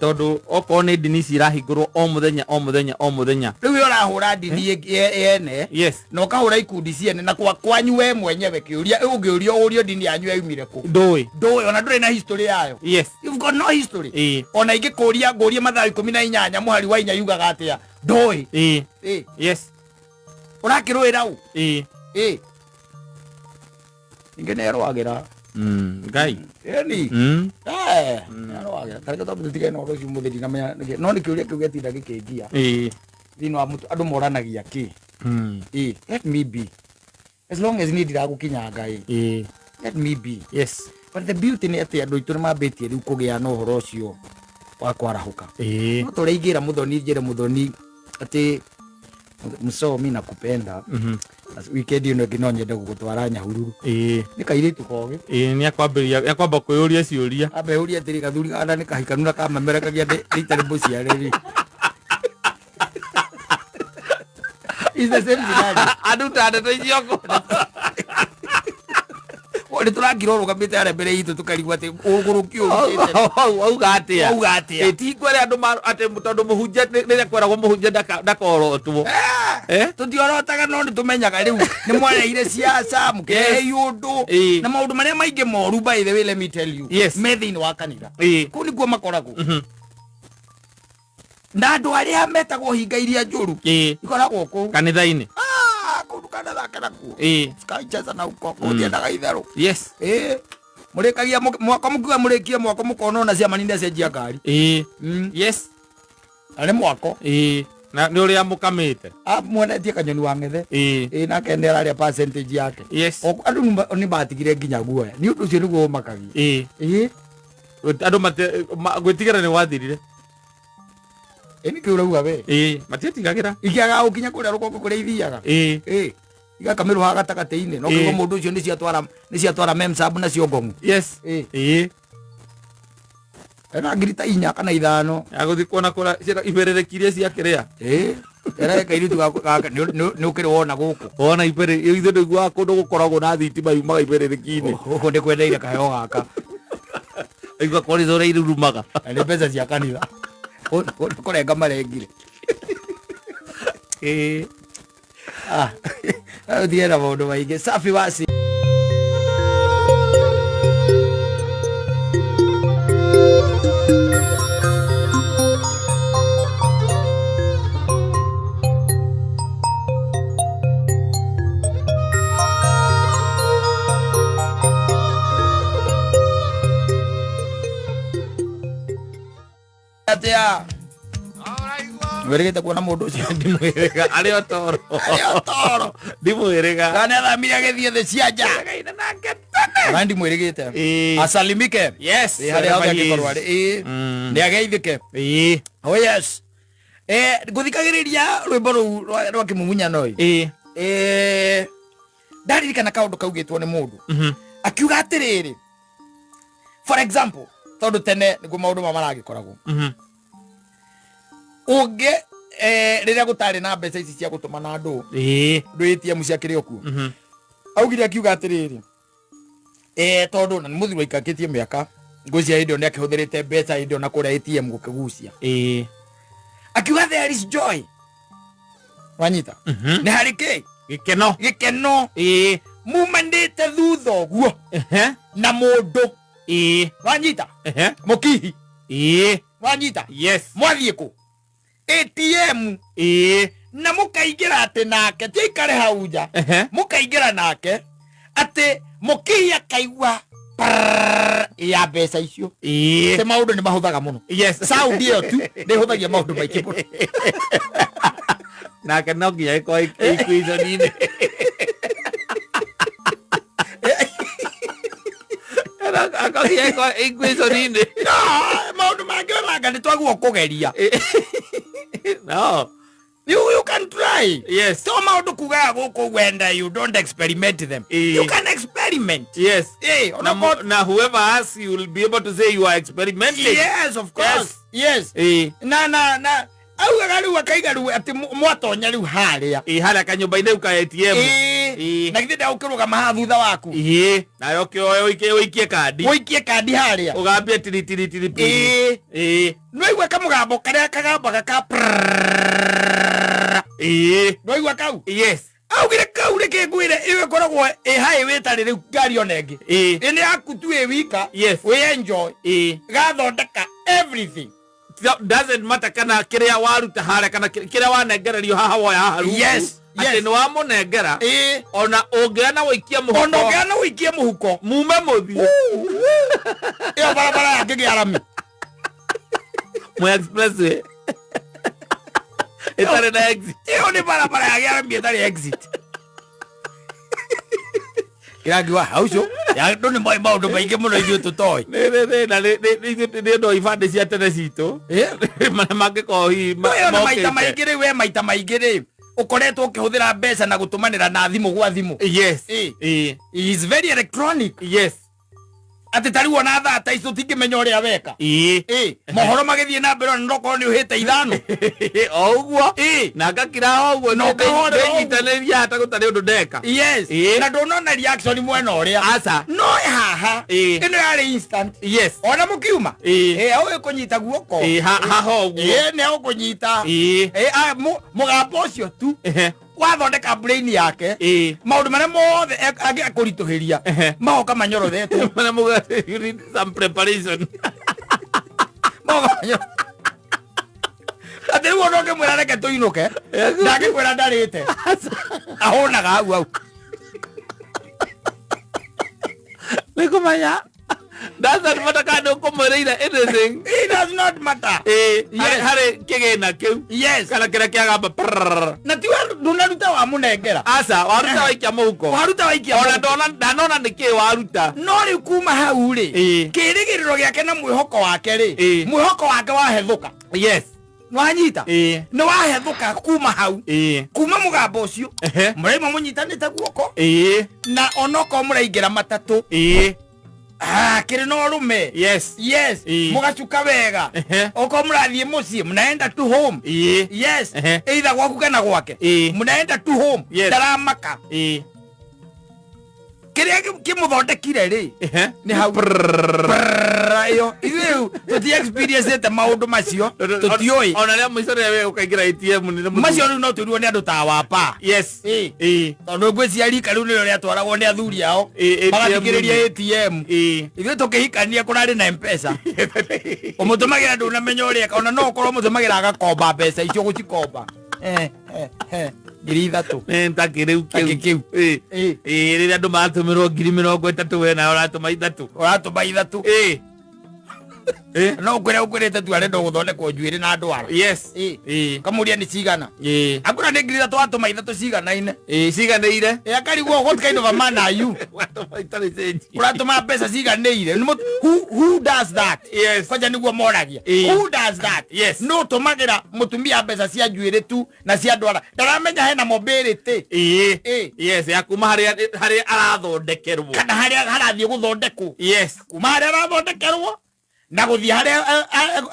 tondũ okorwo nĩ ndini ici irahingũrwo o mũthenya, o mũthenya, o mũthenya.
Rĩu we ũrahũra ndini yene na ũkahũra ikundi ciene na kwa kwanyu we mwenyewe, kĩũria ũngĩũrio ũrio ndini yanyu yaumire kũ?
Ndũĩ.
Ndũĩ, ona ndũrĩ na history yayo. You've got no history. Ona ingĩkũria ngũrie Mathayo 18 mũhari wa 4 yugaga atĩa, ndũĩ. Ũrakĩrũĩra ũ? Ningĩ nĩ erũagĩra.
Ngai.
Ĩni. Nĩ arũagĩra. Tareke twambe tũtigane na ũhoro ũcio mũthĩ, ndinamenya nĩkĩ. No nĩ kĩũria kĩu gĩatinda gĩkĩngia thĩinĩ wa mũtwe, andũ moranagia kĩ. Let me be, as long as niĩ ndiragũkinyanga ĩ, let me be. But the beauty nĩ atĩ andũ aitũ nĩ mambĩtie rĩu kũgĩa na ũhoro ũcio wa kwarahũka. No tũrĩa ingĩra Mũthoni, njĩre Mũthoni atĩ msomi na kupenda, weekend ĩno ĩngĩ no nyende gũgũtwara Nyahururu. Nĩ kairĩtu kogĩ.
Nĩ akwambĩrĩria, nĩ akwamba kwĩyũria ciũria.
Ambe ũrie atĩrĩ, gathuri kana nĩ kahikanu na kamamerekagia ndĩ itarĩ mũciare rĩ. It's the same scenario.
Andũ ta ndeto icio.
Nĩ tũrakira ũrũgamĩte harĩa mbere itũ tũkarigwo atĩ ũgũrũki ũrutĩte.
Auga atia?
Auga atĩa?
Ĩ, ti hingo ĩrĩa andũ atĩ tondũ mũhunjia rĩrĩa kweragwo mũhunjia ndakorotwo. Eh?
Tũtiorotaga no nĩ tũmenyaga rĩu nĩ mwareire ciaca mũkĩrehe iũndũ na maũndũ marĩa maingĩ moru, by the way, let me tell you, me thĩinĩ wa kanitha. Kũu nĩkuo makoragwo na andũ arĩa metagwo hinga iria njũru ikoragwo kũu
kanitha-inĩ.
Ah, kũu ndũkanathake nakuo. Sikaicheza na uko kũu ndiendaga itherũ. Mũrĩkagia mwako, mũkiuga mũrĩkie mwako, mũkona ona ciama nĩ cenjia ngari. Na nĩ mwako.
Na nĩ ũrĩa mũkamĩte.
Ah, mwenetie kanyoni wa ng'ethe. Ĩĩ, nake nĩ ararĩa percentage yake. Andũ nĩ matigire nginya guoya nĩ ũndũ ũcio nĩguo ũmakagia.
Andũ gwĩtigĩra nĩ gwathirire.
Ĩ, nĩkĩ ũrauga we?
Ĩĩ, matietigagĩra.
Ikiaga gũkinya kũrĩa rũgongo kũrĩa ithiaga. Igakamĩrũha gatagatĩ-inĩ no kĩguo mũndũ ũcio nĩ ciatwara memsab nacio ngong'u. Ena ngiri ta 4 kana 5.
Ya gũthiĩ kuona kũrĩa ibĩrĩrĩki iria ciakĩrĩa.
Ĩĩ, era kairĩtu gaka nĩ ũkĩrĩ wona gũkũ.
Wona ibĩrĩ ithuĩ ndũiguaga kũndũ gũkoragwo na thitima yumaga ibĩrĩrĩki-inĩ.
Gũkũ nĩ kwendeire kaheo gaka.
Aigua kwarĩtha ũrĩa irurumaga.
Na nĩ mbeca cia kanitha. Kũ kũrenga marengire. Ah, ũtige na maũndũ maingĩ. Safi wasi. Atia wĩrĩgĩte kuona mũndũ ũcio?
Ndimwĩrĩga arĩ o toro.
Arĩ o toro.
Ndimwĩrĩga.
Kana athamire agĩthiĩ thĩ cia nja.
Gaina nake tene.
Ona ndimwĩrĩgĩte. Asalimike. Ĩ, harĩa hothe angĩkorwo arĩ. Ĩĩ. Nĩ ageithĩke. Oh yes. Ngũthikagĩrĩria rwĩmbo rũu rwa kĩmumunyano ĩ. Ndaririkana kaũndũ kaugĩtwo nĩ mũndũ akiuga atĩrĩrĩ, for example, tondũ tene nĩguo maũndũ ma maragĩkoragwo ũngĩ rĩrĩa gũtarĩ na mbeca ici cia gũtũma na andũ ndũ ATM ciakĩrĩ o kuo. Augire akiuga atĩrĩrĩ, tondũ na nĩ mũthuri waikakĩtie mĩaka, ngwĩciria hĩndĩ ĩyo nĩ akĩhũthĩrĩte mbeca hĩndĩ ĩyo na kũrĩa ATM gũkĩgucia. Akiuga there is joy, wanyita? Nĩ harĩ kĩ?
Gĩkeno.
Gĩkeno mumanĩte thutha ũguo na mũndũ, wanyita? Mũkihi. Wanyita?
Yes.
Mwathiĩ kũ? ATM. Na mũkaingĩra atĩ nake ti aikare hau nja. Mũkaingĩra nake atĩ mũkihi akaigua prrrr ya mbeca icio. Atĩ maũndũ nĩ mahũthaga mũno. Sound ĩyo tu nĩ ĩhũthagia maũndũ maingĩ mũno.
Nake no nginya ĩkorwo equation-inĩ. Akogia ĩkorwo equation-inĩ.
No, maũndũ mangĩ onanga nĩ twagwo kũgeria.
No.
You can try.
Yes.
To maũndũ kugaga gũkũ wenda, you don't experiment them. You can experiment.
Na, na whoever asks, you will be able to say you are experimenting.
Yes, of course. Yes. Na augaga rĩu akaiga rĩu atĩ mwatonya rĩu harĩa.
Ĩ, harĩa kanyũmba-inĩ ka ATM.
Na githĩ ndagũkĩrũgama haha thutha waku?
Ĩ, nayo kĩoe ũikie kandi.
Ũikie kandi harĩa.
Ũgambie tiri tiri tiri pini.
Nĩwaigua kamũgambo karĩa kagambaga ka prrrr? Nĩwaigua kau?
Yes.
Augire kau rĩkĩ ngwĩre ĩyo ĩkoragwo ĩ highway ĩtarĩ rĩu ngari ona ĩngĩ. Ĩ nĩ yaku tu ĩ wika. Wĩ enjoy. Gathondeka everything.
Doesn't matter kana kĩrĩa waruta harĩa kana kĩrĩa wanengererio haha woya haha rungu. Atĩ nĩ wamũnengera. Ona ũngĩoya na ũikie mũhuko.
Ona ũngĩoya na ũikie mũhuko.
Mume mũthiĩ.
Ĩyo barabara yangĩgĩa rami.
Mwe expressway. Ĩtarĩ na exit.
Ĩyo nĩ barabara yagĩa rami ĩtarĩ exit. Kĩrangi wa hau ũcio andũ nĩ moĩ maũndũ maingĩ mũno ithuĩ tũtoĩ.
Nĩ na nĩ ũndũ wa ibandĩ cia tene citũ marĩa mangĩkorwo hihi
Ĩyo na maita
mokĩte.
maingĩ rĩ, we maita maingĩ rĩ ũkoretwo ũkĩhũthĩra mbeca na gũtũmanĩra na thimũ gwa thimũ. Is very electronic. Atĩ ta rĩu ona thaa ta ici tũtingĩmenya ũrĩa weka.
Ĩĩ.
Ĩ mohoro magĩthiĩ na mbere, ona nokorwo nĩ ũhĩte 5.
O ũguo.
Ĩ.
Na ngakira o ũguo.
Na ũkahorera ũguo.
Ndĩnyitanĩria hata gũtarĩ ũndũ ndeka.
Yes.
Ĩ.
Na ndũnona reaction mwena ũrĩa.
Aca.
No haha
Ĩ.
ĩno yarĩ instant.
Yes.
Ona mũkiuma.
Ĩ.
Ĩ ũgĩkũnyita guoko.
Ĩ, haha ũguo.
Ĩ nĩ ũkũnyita.
Ĩ.
Ĩ, mũgambo ũcio tu
Ehe.
wathondeka brain yake.
Ĩ.
Maũndũ marĩa mothe angĩakũritũhĩria
Ehe.
magoka manyorothetwo.
Marĩa muga, you need some preparation.
Magoka manyorothetwo. Atĩ rĩu ona ũngĩmwĩra reke tũinũke, ndangĩkwĩra ndarĩte. Ahũnaga hau hau.
Nĩ kũmenya. Doesn't matter kana nĩ ũkũmwĩrĩire anything.
It does not matter.
Ĩ,
Yes.
harĩ kĩgĩna kĩu.
Yes.
Kana kĩrĩa kĩagamba prrrr.
Na tiwe ndũnaruta wamũnengera.
Aca, waruta waikia mũhuko.
Waruta waikia
Ona
mũhuko.
ndanona nĩ kĩĩ waruta.
No rĩu kuma hau rĩ,
Ĩ.
kĩrĩgĩrĩro gĩake na mwĩhoko wake rĩ,
Ĩ.
mwĩhoko wake wahethũka.
Yes.
Nĩwanyita?
Ĩ.
Nĩ wahethũka kuma hau.
Ĩ.
Kuma mũgambo ũcio.
Ehe.
Mũraima mũnyitanĩte guoko.
Ĩ.
Na onokorwo mũraingĩra matatũ.
Ĩ.
Kĩrĩ na ũrũme.
Yes.
Yes.
Ĩ.
Mũgacuka wega.
Ehe.
Okorwo mũrathiĩ mũciĩ, mnaenda tu home.
Ĩ.
Yes.
Ehe.
Either gwaku kana gwake.
Ĩ.
Mnaenda tu home.
Yes.
Ndaramaka.
Ĩ.
Kĩrĩa kĩmũthondekire rĩ,
Ehe.
nĩ hau. Prrrr, ĩyo. Ithuĩ rĩu tũti experience-ĩte maũndũ macio, tũtiũĩ.
Ona rĩa mũico rĩrĩa we ũkaingĩra ATM nĩ mũthuri.
Macio rĩu no twĩrwo nĩ andũ ta wapa.
Yes.
Ĩ.
Ĩ.
Tondũ ngwĩciria rika rĩu nĩrĩo rĩatwaragwo nĩ athuri ao.
Ĩ, ATM.
Magathikĩrĩria ATM.
Ĩ.
Ithuĩ tũkĩhikania kũrarĩ na M-Pesa. Ũmũtũmagĩra ndũnamenya ũrĩa eka, ona no ũkorwo ũmũtũmagĩra agakomba mbeca icio gũcikomba. 3,000.
Nĩ ta kĩrĩu
Ta
kĩu.
kĩu.
Ĩ.
Ĩ.
Ĩ, rĩrĩa andũ maratũmĩrwo 30,000 we nawe ũratũma 3.
Ũratũma 3.
Ĩ. Ĩ.
No ũkwĩre ũkwĩrĩte tu arenda gũthondekwo njuĩrĩ na ndwara.
Yes.
Ĩ.
Ĩ.
Kamũria nĩ cigana?
Ĩ.
Akũra nĩ 3,000 watũma 3 ciganaine.
Ĩ, ciganĩire.
Ĩ, akarigwo what kind of a man are you?
Watũma itarĩ change.
Ũratũma mbeca ciganĩire. Nĩ who does that?
Yes.
Kwanja nĩguo moragia.
Ĩ.
Who does that?
Yes.
No ũtũmagĩra mũtumia mbeca cia njuĩrĩ tu na cia ndwara. Ndaramenya hena mobility.
Ĩ.
Ĩ.
Yes, ya kuma harĩa arathondekerwo.
Kana harĩa harathiĩ gũthondekwo.
Yes.
Kuma harĩa arathondekerwo na gũthiĩ harĩa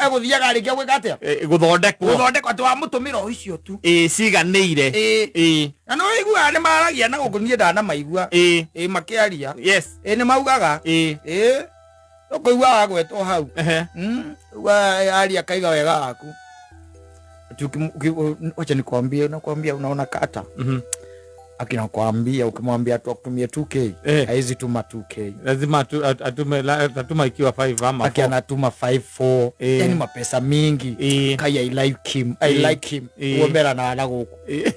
egũthiaga arĩkia gwĩka atĩa?
Ĩ, gũthondekwo.
Gũthondekwo atĩ wamũtũmĩra o icio tu.
Ĩ, ciganĩire.
Ĩ.
Ĩ.
Na nĩ ũiguaga nĩ maragia na gũkũ niĩ ndanamaigua.
Ĩ.
Ĩ, makĩaria.
Yes.
Ĩ, nĩ maugaga.
Ĩ.
Ĩ. Ũkũiguaga gwetwo hau.
Ehe.
Aria kaiga wega waku. Ati wacha nikwambie, nakwambia unaona kata. Akinakwambia ukimwambia tu akutumie 2K,
Eh.
haizi tuma 2K.
Lazima atume atuma ikiwa 5 ama
Aki
4.
anatuma 5 4.
Eh.
Yani mapesa mingi.
Eh.
Kai I like him. I
Eh.
like him.
Eh.
Uomera na ana gũkũ.
Eh.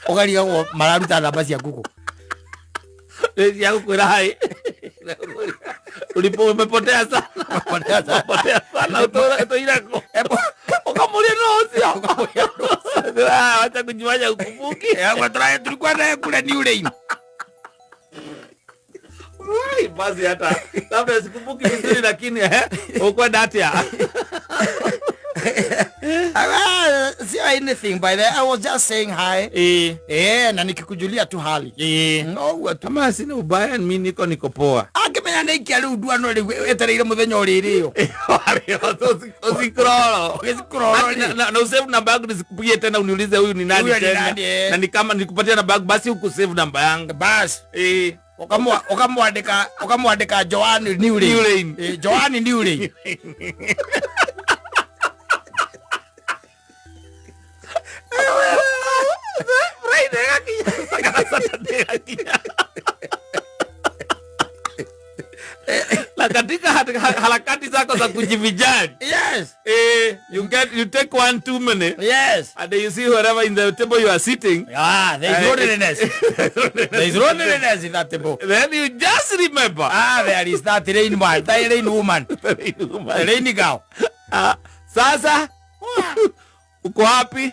Ũkarigagwo mararuta namba cia Google.
Ĩ, cia gũkwĩra hi. Ulipo umepotea sana.
Umepotea sana.
Umepotea sana. Utũire kũ? Ũkamũria no ũcio. Ah, wacha kujifanya ukumbuki.
Kwa tulikuwa naye kule New Lane.
Ai, basi hata labda sikumbuki vizuri lakini ukwenda atia?
Sio anything by the way, I was just saying hi. Na nikikujulia tu hali. No, uwe tu.
Kama sina ubaya, mimi niko poa.
Akimenya nĩ ikia rĩu nduano rĩu etereire mũthenya ũrĩrĩo.
Usikrolo.
Usikrolo
Aki,
rĩ.
na usave namba yangu nisikupigie tena uniulize huyu ni nani
Huyu ni
tena.
nani, eh.
Na ni kama nikupatia namba yangu basi hukusave namba yangu.
Basi. Ukamwandika Joan New Lane.
New Lane.
Joan New Lane.
Friday gakinya, Saturday gakinya. Na katika harakati zako za kujivinjari.
Yes.
You take 1-2 minutes.
Yes.
And then you see whoever in the table you are sitting.
There is loneliness. There is loneliness in that table.
Then you just remember.
There is that rain man, that rain woman.
The rain woman.
The rain girl.
Sasa uko wapi?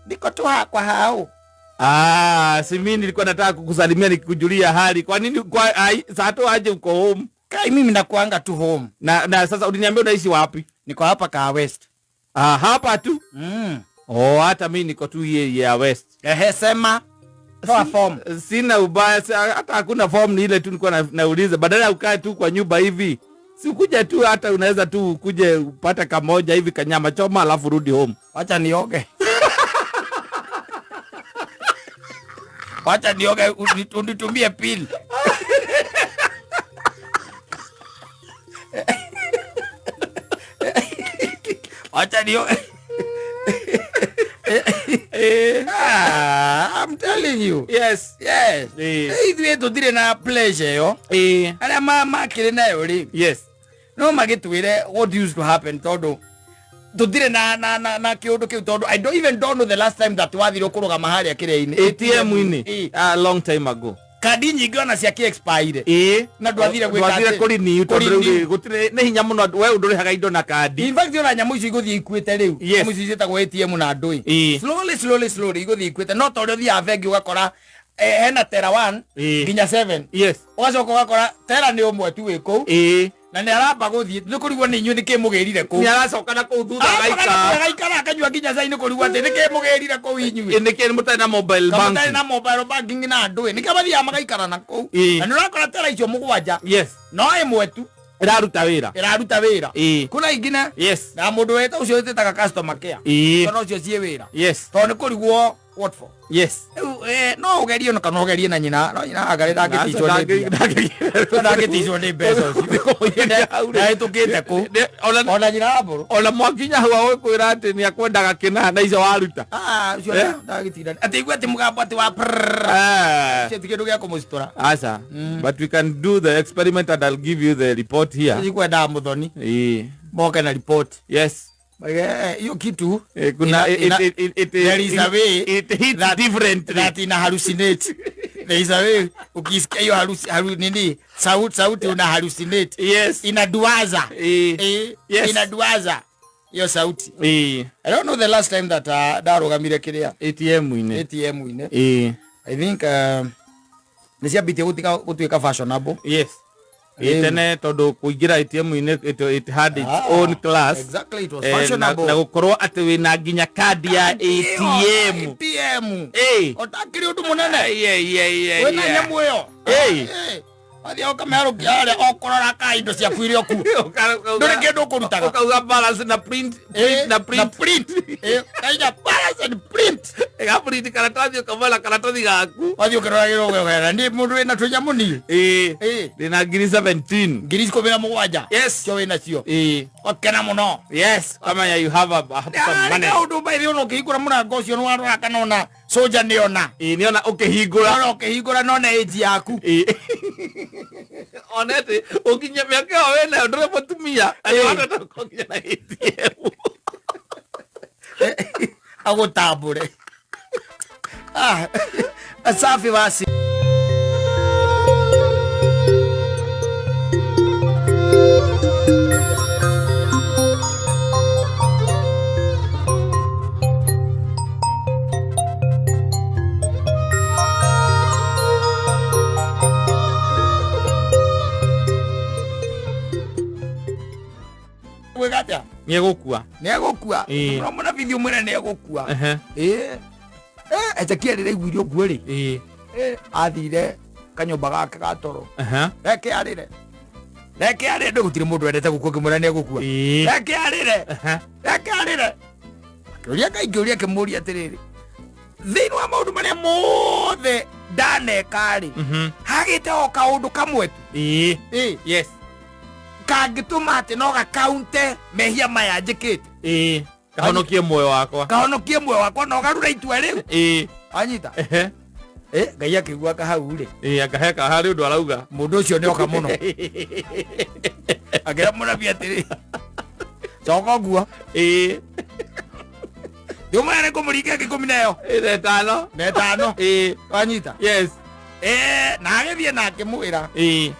Niko tu kwa hao.
Si mimi nilikuwa nataka kukusalimia nikikujulia hali. Kwa nini kwa saa tu aje uko home?
Kai mimi nakuanga tu home.
Na sasa uliniambia unaishi wapi?
Niko hapa Kahawa West.
Hapa tu? Oh, hata mimi niko tu hii ya West.
Ehe, sema. Toa form.
Sina ubaya, hata hakuna form, ni ile tu nilikuwa nauliza, badala ya ukae tu kwa nyumba hivi, si ukuje tu, hata unaweza tu ukuje upate kamoja hivi kanyama choma alafu rudi home.
Wacha nioge. Wacha nioge, unitumie pin. Wacha nioge. Ah, I'm telling you.
Yes.
Yes. Ithuĩ tũtirĩ na pleasure ĩyo. Arĩa makĩrĩ nayo rĩ.
Yes.
No magĩtwĩre what used to happen tondũ tũtirĩ na kĩũndũ kĩu, tondũ I don't even don't know the last time that wathirwo kũrũgama harĩa kĩrĩa-inĩ.
ATM-inĩ. A long time ago.
Kandi nyingĩ ona ciakĩ expire. Na ndwathire gwĩka
Ndwathire
atĩ?
kũrenew, tondũ rĩu
Kũrenew.
rĩ, gũtirĩ, nĩ hinya mũno, we ndũrĩhaga indo na kandi.
In fact, ona nyamũ icio igũthiĩ ikuĩte rĩu.
Yes.
Nyamũ icio ciĩtagwo ATM na ndũĩ. Slowly, slowly, slowly igũthiĩ ikuĩte. No ta ũrĩa ũthiaga bengi ũgakora, hena tera 1 nginya 7.
Yes.
Ũgacoka ũgakora tera nĩ ũmwe tu wĩ kũu. Na nĩ aramba gũthiĩ, nĩ kũrigwo nĩ inyuĩ nĩkĩ mũgĩrire kũu.
Nĩ aracoka na kũu thutha
Aracoka na kũu
agaikara.
agaikara akanyua nginya cai, nĩ kũrigwo atĩ nĩkĩ mũgĩrire kũu inyuĩ.
Nĩkĩ mũtarĩ na mobile
Kana mũtarĩ
banking?
na mobile banking na ndũĩ. Nĩkĩo mathiaga magaikara na kũu. Na nĩ ũrakora tera icio mũgwanja.
Yes.
No ĩmwe tu.
Ĩraruta wĩra.
Ĩraruta wĩra. Kuna ingĩ na
Yes.
na mũndũ weta ũcio wĩtĩtaga customer care. Tondũ ũcio ciĩ wĩra.
Yes.
Tondũ nĩ kũrigwo what for?
Yes.
Rĩu, no ũgerie ona kana ũgerie na nyina, no nyina angarĩ ndangĩticwo nĩ mbia. Ndangĩticwo nĩ mbeca ũcio. Ndahĩtũkĩte kũ? Ona nyina wa mbũrũ.
Ona mwakinya hau agũkwĩra atĩ nĩ akwendaga kĩna na icio waruta.
Ah, ũcio ndagĩtinda. Atĩ igua atĩ mũgambo atĩ wa prrrr. Ũcio ti kĩndũ gĩa kũmũcitora.
Aca. But we can do the experiment and I'll give you the report here.
Nĩkwendaga mũthoni. Moke na report.
Yes.
Hiyo kitu
Kuna
there is a way
it hits differently.
that ina hallucinate. There is a way ukisikia hiyo nini sauti una hallucinate.
Yes.
Inaduaza.
Yes.
Inaduaza hiyo sauti. I don't know the last time that ndarugamire kiria
ATM ine.
ATM ine. I think nĩ ciambĩtie gũtuĩka fashionable.
Yes. Tene tondu kuingira ATM ine it had its own class.
Exactly, it was fashionable.
Na gukorwo ati wina nginya kandi ya ATM.
ATM. Otakiri undu munene. Wina nyamu iyo. Wathia ũkameharũkia harĩa o kũrora ka indo ciaku iria ũkuo. Ndũrĩ kĩndũ ũkũrutaga.
Ũkauga balance na print, print na print.
Na print. Kaiga balance and print.
Ĩga print karatathi ũkamera karatathi gaku.
Wathiĩ ũkĩroragĩrwo ũgekora, niĩ mũndũ wĩna tũnyamũ niĩ.
Ndĩna ngiri 17.
Ngiri ikũmi na mũgwanja.
Yes.
Cio wĩnacio. Wakena mũno.
Yes. Kamenya you have a some money.
Kaũndũ by the way, ũkĩhingũra mũrango ũcio nĩ warora kana ona soja nĩ ona.
Nĩ ona ũkĩhingũra.
Ona ũkĩhingũra no na age yaku.
Ona atĩ ũkinya mĩaka ĩyo wĩnayo ndũrĩ mũtumia. Atĩ wahota gũkinya na ATM.
Agũtambũre. Safi basi. Gwĩka atĩa?
Nĩ egũkua.
Nĩ egũkua. Mũno mũno bithi ũmwĩre nĩ egũkua. Ezekiel rĩrĩa aiguire ũguo rĩ. Athire kanyũmba gake ga toro. Reke arĩre. Reke arĩre, ndũ gũtirĩ mũndũ wendete gũkua ngĩmwĩra nĩ egũkua. Reke arĩre. Reke arĩre. Akĩũria Ngai kĩũria akĩmũũria atĩrĩrĩ, thĩinĩ wa maũndũ marĩa mothe ndaneka rĩ, hagĩte o kaũndũ kamwe tu.
Yes.
Kangĩtũma atĩ no gakaunte mehia maya njĩkĩte.
Kahonokie muoyo wakwa.
Kahonokie muoyo wakwa na ũgarũre itua rĩu. Wanyita? Ngai akĩigua kahau rĩ.
Akaheka harĩ ũndũ arauga.
Mũndũ ũcio nĩ oka mũno. Akĩra mũnabii atĩrĩ, coka ũguo. Ndĩmwĩre nĩ kũmũringa ikũmi na ĩyo.
Na ĩtano.
Na ĩtano. Wanyita?
Yes.
Na agĩthiĩ na akĩmwĩra.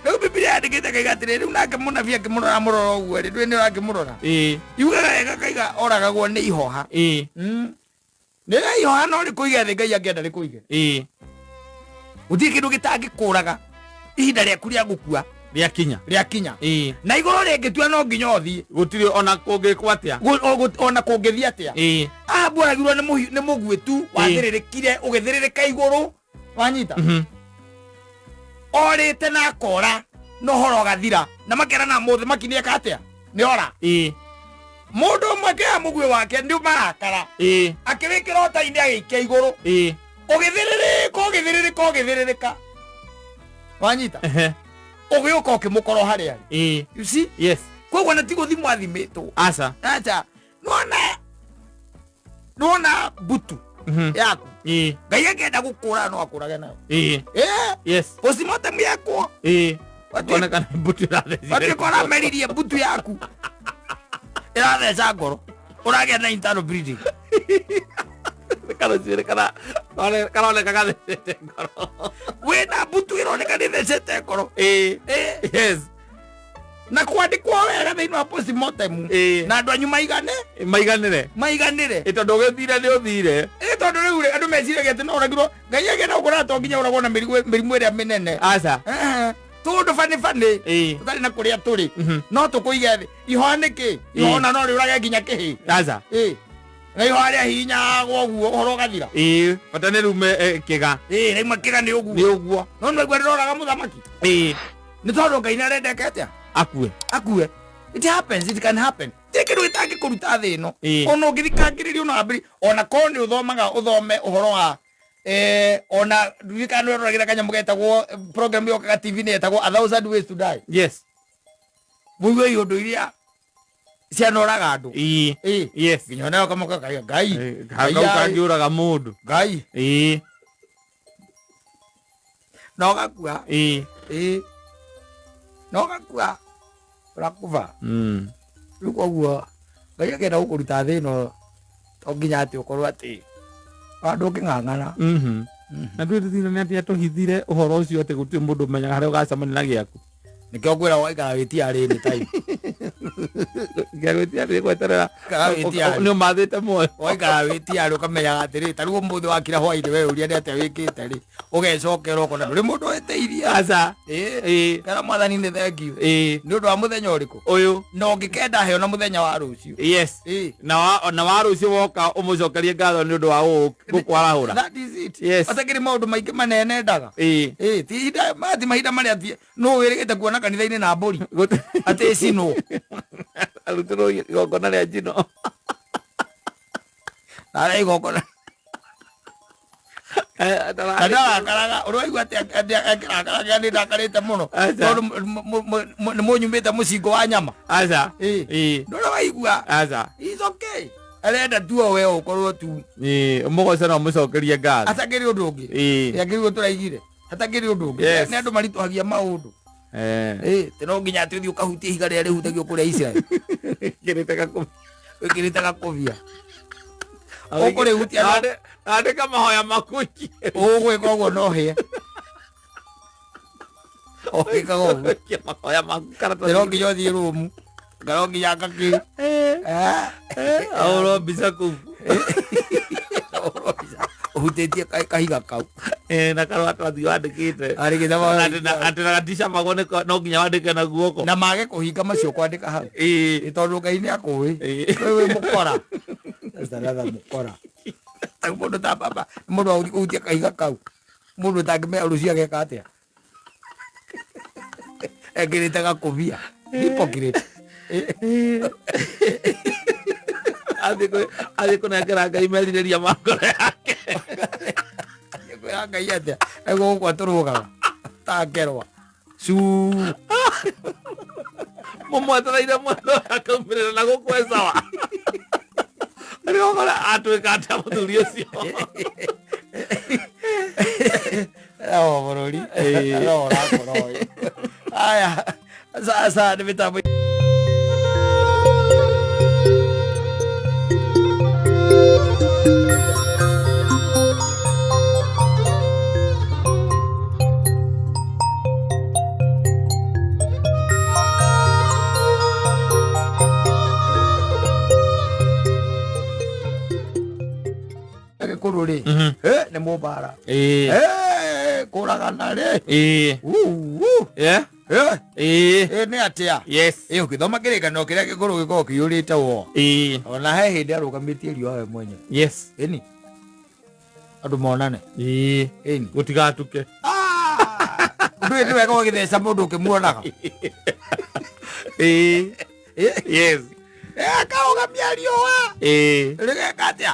Rĩu Bibilia yandĩkĩte kaiga atĩrĩ, rĩu nake mũnabii akĩmũrora mũrora ũguo rĩ, ndũĩ nĩ ũrakĩmũrora? Yugaga wega kaiga oragagwo nĩ ihoha. Nĩ ihoha no rĩkũige thĩ, Ngai angĩenda rĩkũige. Gũtirĩ kĩndũ gĩtangĩkũraga ihinda rĩaku rĩa gũkua.
Rĩakinya.
Rĩakinya. Na igũrũ rĩngĩtua no nginya ũthiĩ.
Gũtirĩ ona kũngĩkwo atĩa.
Ona kũngĩthiĩ atĩa. Ahabu oragirwo nĩ mũguĩ tu, wathĩrĩrĩkire, ũgĩthĩrĩrĩka igũrũ, Wanyita? Orĩte na akora na ũhoro ũgathira na makerana mũthamaki nĩ eka atĩa, nĩ ora. Mũndũ ũmwe akĩoya mũguĩ wake nĩ marakara, akĩwĩkĩra ũta-inĩ, agĩikia igũrũ, ũgĩthĩrĩrĩka, ũgĩthĩrĩrĩka, ũgĩthĩrĩrĩka, wanyita? Ũgĩũka ũkĩmũkora harĩa arĩ. You see?
Yes.
Koguo na ti gũthimwo athimĩtwo.
Aca.
Acha, nona nona mbutu yaku, Ngai akĩenda gũkũra no akũrage nayo. Eh, postmortem yekwo,
Onekana mbutu ĩrathecire.
Watuĩka ũrameririe mbutu yaku ĩratheca ngoro, ũragĩa na internal bleeding.
Karũcuĩrĩ karoneka gathecete ngoro.
Wĩna mbutu ĩroneka nĩ thecete ngoro. Eh, na kwandĩkwo wega thĩinĩ wa postmortem na andũ anyu maigane.
Maiganĩre.
Maiganĩre.
Ĩ tondũ ũgĩthire nĩ ũthire.
Ĩ tondũ rĩu rĩ, andũ meciragia atĩ no ũragirwo, Ngai agĩenda gũkũraga to nginya ũragwo na mĩrimũ ĩrĩa mĩnene.
Aca.
Eh, tũndũ bani bani tũtarĩ na kũrĩa tũrĩ, no tũkũige thĩ. Ihoa nĩkĩ? Ihoa ona no rĩũrage nginya kĩhĩ.
Aca.
Ĩ na ihoa rĩa hihinyagwo ũguo ũhoro ũgathira.
Ĩ bata nĩ rume kĩga.
Ĩ raima kĩga nĩ
nĩ
ũguo.
Ũguo.
No nĩwaigua rĩroraga mũthamaki nĩ tondũ Ngai nĩ arendeke atĩa?
Akue.
Akue. It happens, it can happen. Ti kĩndũ gĩtangĩkũruta thĩ ĩno. Ona ũngĩthikangĩrĩria, ona wambĩrĩrie, ona korwo nĩ ũthomaga, ũthome ũhoro wa ona ndirikana nĩ ũroragĩra kanyamũ getagwo program yokaga TV-inĩ yetagwo A Thousand Ways to Die. Mũigue iũndũ iria cianoraga andũ. Nginya onayo kamoka kaiga Ngai.
Kau
Ngai.
Kangĩũraga mũndũ.
Ngai. Na ũgakua. Ĩ na ũgakua, ũrakuba. Rĩu koguo Ngai akĩenda gũkũruta thĩ ĩno to nginya atĩ ũkorwo atĩ handũ ũngĩng'ang'ana.
Na ndũĩ thĩna nĩ atĩ atũhithire ũhoro ũcio atĩ gũtirĩ mũndũ ũmenyaga harĩa ũgacemania na gĩaku.
Nĩkĩo ngwĩra waikara wĩtiarĩ any time.
Gĩagwĩtia nĩ gweterera.
Ikara wĩtiarĩ.
Nĩ ũmathĩte muoyo.
Waikara wĩtiarĩ ũkamenyaga atĩrĩ, ta rĩu ũmũthĩ wakira hwainĩ we ũria nĩ atĩa wĩkĩte rĩ, ũgecokera ũkona ndũrĩ mũndũ wĩtĩirie.
Aca.
Ĩ kera mwathani nĩ thengiũ nĩ ũndũ wa mũthenya ũrĩkũ
ũyũ
na ũngĩkenda heo na mũthenya wa rũciũ.
Na wa rũciũ woka ũmũcokerie ngatho nĩ ũndũ wa gũkwarahũra.
That is it.
Yes.
Atakĩrĩ maũndũ maingĩ manene ndaga. Ĩ ti ihinda maya, ti mahinda marĩa ti nũ wĩrĩgĩte kuona kanitha-inĩ na mbũri atĩ ĩcinwo.
Arutĩrwo igongona rĩa njino.
Na igongona na ndarakaraga ũraigua atĩ akĩrakaraga nĩ ndakarĩte mũno.
Aca.
Tondũ nĩ mũnyumĩte mũcingo wa nyama.
Aca.
Ndũrĩ waigua?
Aca.
It's okay, arenda tu o we ũkorwo tu.
Ũmũgoce na ũmũcokerie ngatho.
Atakĩrĩ ũndũ ũngĩ. Akĩrĩ ũguo tũraigire, hatakĩrĩ ũndũ ũngĩ. Nĩ andũ maritũhagia maũndũ. Ĩ ti no nginya atĩ ũthiĩ ũkahutie ihiga rĩrĩa rĩhutagio kũrĩa Israel.
Kĩrĩte gakũbia.
Wĩkĩrĩte gakũbia ũkũrĩhutia
Andĩka mahoya maku.
Ũgwĩka ũguo no hĩe ũgĩkaga ũguo.
Ikia mahoya maku
Nĩ no nginya ũthiĩ rumu ngaro nginya ngakĩ.
Ahũrwo mbica kũu.
Ũhutĩtie kahiga kau.
Na karũa tũrathiĩ wandĩkĩte.
Arĩ gĩthama.
Atĩ na gaticamagwo no nginya wandĩke na guoko.
Na mage kũhinga macio kwandĩka hau. Ĩ tondũ Ngai nĩ akũĩ. We wĩ mũkora. That's another mũkora. Ta mũndũ ta baba, mũndũ wa gũthiĩ kũhutia kahiga kau, mũndũ ũtangĩmenya rũciũ ageka atĩa, ekĩrĩte gakũbia, hypocrite.
Athiĩ kũnengera Ngai merirĩria ma ngoro yake.
Kwĩra Ngai atĩa egũgũkwa tũrũgaga tangerwa cuu.
Mũmwetereire mwena akaumĩrĩra na gũkũ e sawa. Rĩu ũkora atuĩka atĩa mũthuri ũcio.
O bũrũri no ũrakora ũyũ aya sasa nĩ mĩtambo. Gĩkũrũ rĩ, nĩ mũmbara. Kũragana rĩ. Uu, nĩ atĩa? Ĩ ũkĩthoma kĩrĩkanĩro kĩrĩa gĩkũrũ gĩkoragwo kĩiyũrĩte wo. Ona he hĩndĩ arũgamĩtie riũa we mwenyewe. Ĩni. Andũ monane.
Ĩĩ.
Ĩni.
Gũtigatuke.
Ũndũ ũyũ nĩ wega ũgĩtheca mũndũ ũkĩmuonaga.
Ĩĩ. Yes.
Akarũgamia riũa.
Ĩĩ.
Rĩgeka atĩa?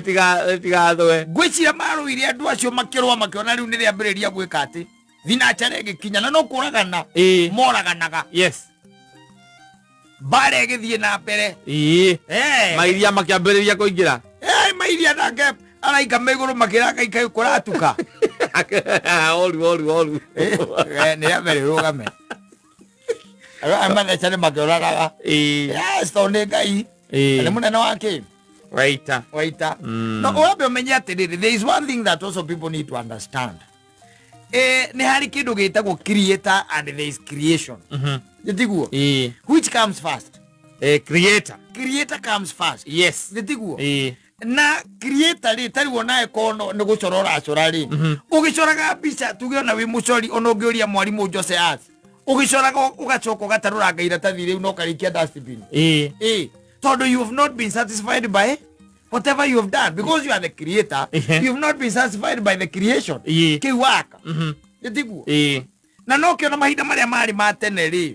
Rĩtigathwe.
Ngwĩciria marũire andũ acio makĩrũa makĩona rĩu nĩ rĩambĩrĩria gwĩka atĩ thinacara ĩgĩkinya na no kũragana
Ĩĩ.
moraganaga.
Yes.
Mbara ĩgĩthiĩ na mbere.
Ĩĩ.
Eh.
Mairia makĩambĩrĩria kũingĩra.
Eh, mairia nake araika me igũrũ makĩra Ngai kaĩ kũratuka.
Oru oru oru.
Eh, nĩ rĩa mbere rũgame. Andũ aya matheca nĩ makĩũragaga.
Ĩĩ.
Yes, tondũ nĩ Ngai.
Ĩĩ.
Na nĩ mũnene wa kĩ?
Waita.
Waita.
Mm.
No wambe ũmenye atĩrĩrĩ, there is one thing that also people need to understand. Eh, nĩ harĩ kĩndũ gĩtagwo creator and there is creation.
Mhm.
Nĩ tiguo?
Ĩĩ.
Which comes first?
Eh, creator.
Creator comes first.
Yes.
Nĩ tiguo?
Ĩĩ.
Na creator rĩ tarĩu onawe korwo nĩ gũcora ũracora rĩ, ũgĩcoraga mbica tuge ona wĩ mũcori, ona ũngĩũria mwarimũ Jose Arts, ũgĩcoraga ũgacoka ũgatarũranga iratathi rĩu na ũkarĩikia dustbin.
Ĩĩ.
Ĩĩ, tondũ you have not been satisfied by whatever you have done because you are the creator. You have not been satisfied by the creation
Ĩĩ.
kĩu waka.
Mhm.
Nĩ tiguo?
Ĩĩ.
Na no kĩona mahinda marĩa marĩ ma tene rĩ,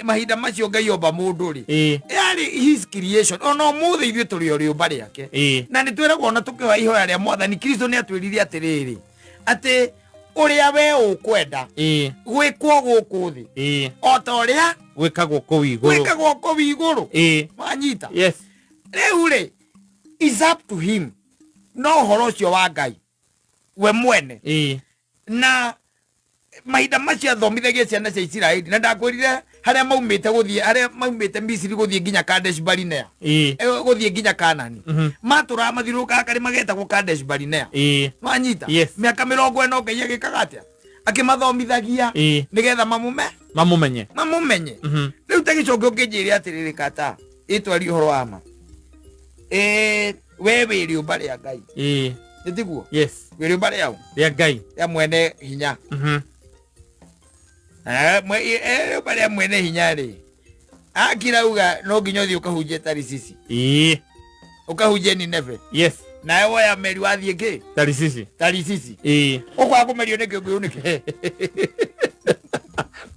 mahinda macio Ngai omba mũndũ rĩ,
Ĩĩ.
yarĩ his creation. Ona ũmũthĩ ithuĩ tũrĩ o rĩũmba rĩake.
Ĩĩ.
Na nĩ twĩragwo ona tũkĩhoya ihoya rĩa mwathani, Kristo nĩ atwĩrire atĩrĩrĩ, atĩ ũrĩa we ũkwenda
Ĩĩ.
gwĩkwo gũkũ thĩ
Ĩĩ.
o ta ũrĩa
Gwĩkagwo kũu igũrũ.
gwĩkagwo kũu igũrũ.
Ĩĩ.
Wanyita?
Yes.
Rĩu rĩ, is up to him, no ũhoro ũcio wa Ngai we mwene.
Ĩĩ.
Na mahinda macio athomithagia ciana cia Isiraeli, na ndakwĩrire harĩa maumĩte gũthiĩ, harĩa maumĩte Misiri gũthiĩ nginya Kadesh Barinea.
Ĩĩ.
Gũthiĩ nginya Kanani.
Mhm.
Matũraga mathiũrũrũkaga karĩma getagwo Kadesh Barinea.
Ĩĩ.
Wanyita?
Yes.
Mĩaka 40 Ngai agĩkaga atĩa? Akĩmathomithagia
Ĩĩ.
nĩgetha
mamũmenye.
Mamũmenye.
Mhm.
Rĩu ta gĩcoke ũkĩnjĩre atĩrĩrĩ, kata ĩtwarie ũhoro wa ma, we wĩ rĩũmba rĩa Ngai.
Ĩĩ.
Nĩ tiguo?
Yes.
Wĩ rĩũmba rĩao
Rĩa Ngai.
Rĩa mwene hinya.
Mhm.
Rĩũmba rĩa mwene hinya rĩ, akirauga no nginya ũthiĩ ũkahunjie Tarisisi.
Ĩĩ.
Ũkahunjie Nineve.
Yes.
Nawe woya meri wathiĩ kĩ?
Tarisisi.
Tarisisi.
Ĩĩ.
Ũkwaga kũmerio nĩ kĩũngũyũ nĩkĩ?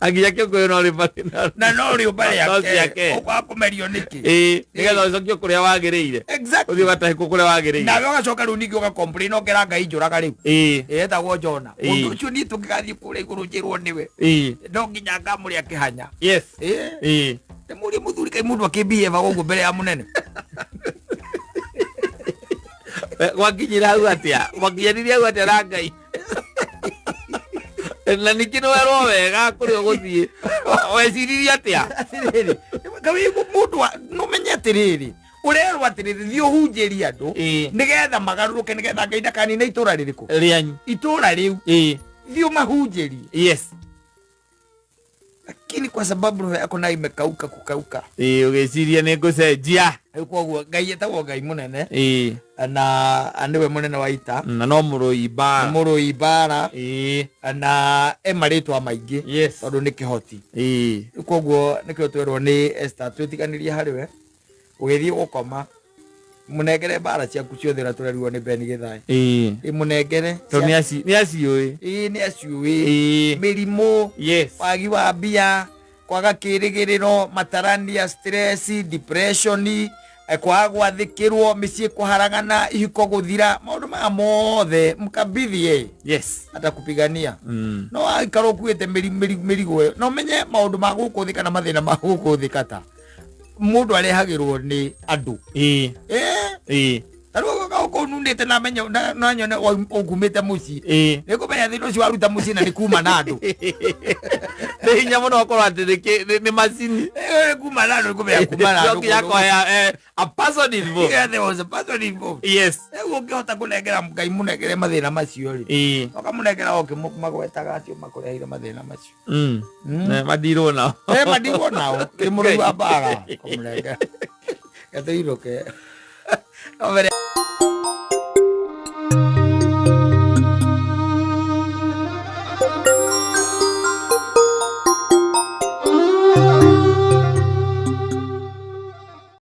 Anginya kĩũngũyũ no rĩmba
na no rĩũmba
No
rĩake.
ciake.
Ũkwaga kũmerio nĩkĩ?
Ĩĩ, nĩgetha ũcokio kũrĩa wagĩrĩire.
Exactly.
Ũthiĩ ũgatahĩkwo kũrĩa wagĩrĩire.
Nawe ũgacoka rĩu ningĩ ũgacomplain ũkera Ngai njũraga rĩu.
Ĩĩ.
Ĩtagwo Jona.
Ĩĩ.
Mũndũ ũcio niĩ tũngĩgathiĩ kũrĩa igũrũ njĩrwo nĩwe,
Ĩĩ.
no nginya ngamũrĩa kĩhanya.
Yes.
Ĩĩ.
Ĩĩ.
Ndĩmũrie mũthuri, kaĩ mũndũ akĩmbiheva ũguo mbere ya mũnene?
Gwakinyire hau atĩa? Gwakinyanirie hau atĩa na Ngai? Na ningĩ nĩ werwo wega kũrĩa ũgũthiĩ, weciririe atĩa?
Atĩrĩrĩ, kaĩ mũndũ nũmenye atĩrĩrĩ, ũrerwo atĩrĩrĩ, thiĩ ũhunjĩrie andũ
Ĩĩ.
nĩgetha magarũrũke, nĩgetha Ngai ndakanine itũra rĩrĩkũ?
Rĩanyu.
Itũra rĩu.
Ĩĩ.
Thiĩ ũmahunjĩrie.
Yes.
Lakini kwa sababu roho yako nayo imekauka kukauka.
Ĩĩ, ũgĩciria nĩ ngũcenjia.
Rĩu koguo Ngai etagwo Ngai mũnene.
Ĩĩ.
Na nĩwe mũnene wa ita.
Na no mũrũi mbara.
Mũrũi mbara.
Ĩĩ.
Na e marĩtwa maingĩ.
Yes.
Tondũ nĩ kĩhoti.
Ĩĩ.
Rĩu koguo nĩkĩo twerwo nĩ Esther twĩtiganĩrie harĩ we, ũgĩthiĩ gũkoma mũnengere mbara ciaku ciothe ũrĩa tũrerirwo nĩ Ben Gĩthaĩ.
Ĩĩ.
Ĩmũnengere.
Tondũ nĩ aciũĩ.
Ĩĩ, nĩ aciũĩ.
Ĩĩ.
Mĩrimũ,
Yes.
wagi wa mbia, kwaga kĩrĩgĩrĩro, matarania, stress, depression, kwaga gwathĩkĩrwo, mĩciĩ kũharagana, ihiko gũthira, maũndũ maya mothe mkabidhi.
Yes.
Atakupigania.
Mm.
No aikara ũkuĩte mĩrigo ĩyo, no menye maũndũ ma gũkũ thĩ kana mathĩna ma gũkũ thĩ kata mũndũ arehagĩrwo nĩ andũ.
Ĩĩ.
Ĩĩ.
Ĩĩ.
Ta rĩu ũgoka ũkũ ũnunĩte na menye na nyone ũkumĩte mũciĩ,
Ĩĩ.
nĩ ngũmenya thĩna ũcio waruta mũciĩ na nĩ kuma na andũ.
Nĩ hinya mũno gũkorwo atĩ nĩ macini.
Nĩ kuma na andũ, nĩ ngũmenya kuma na
No
andũ.
nginya kũhea a person involved.
Yeah, there was a person involved.
Yes.
Rĩu ũngĩhota kũnengera Ngai, mũnengere mathĩna macio rĩ,
Ĩĩ.
ũkamũnengera ũkĩmagwetaga acio makũreheire mathĩna macio.
Mm. Madirwo nao.
Madirwo nao, nĩ mũrũi wa mbara kũmũnengera gatũinũke. No mbere.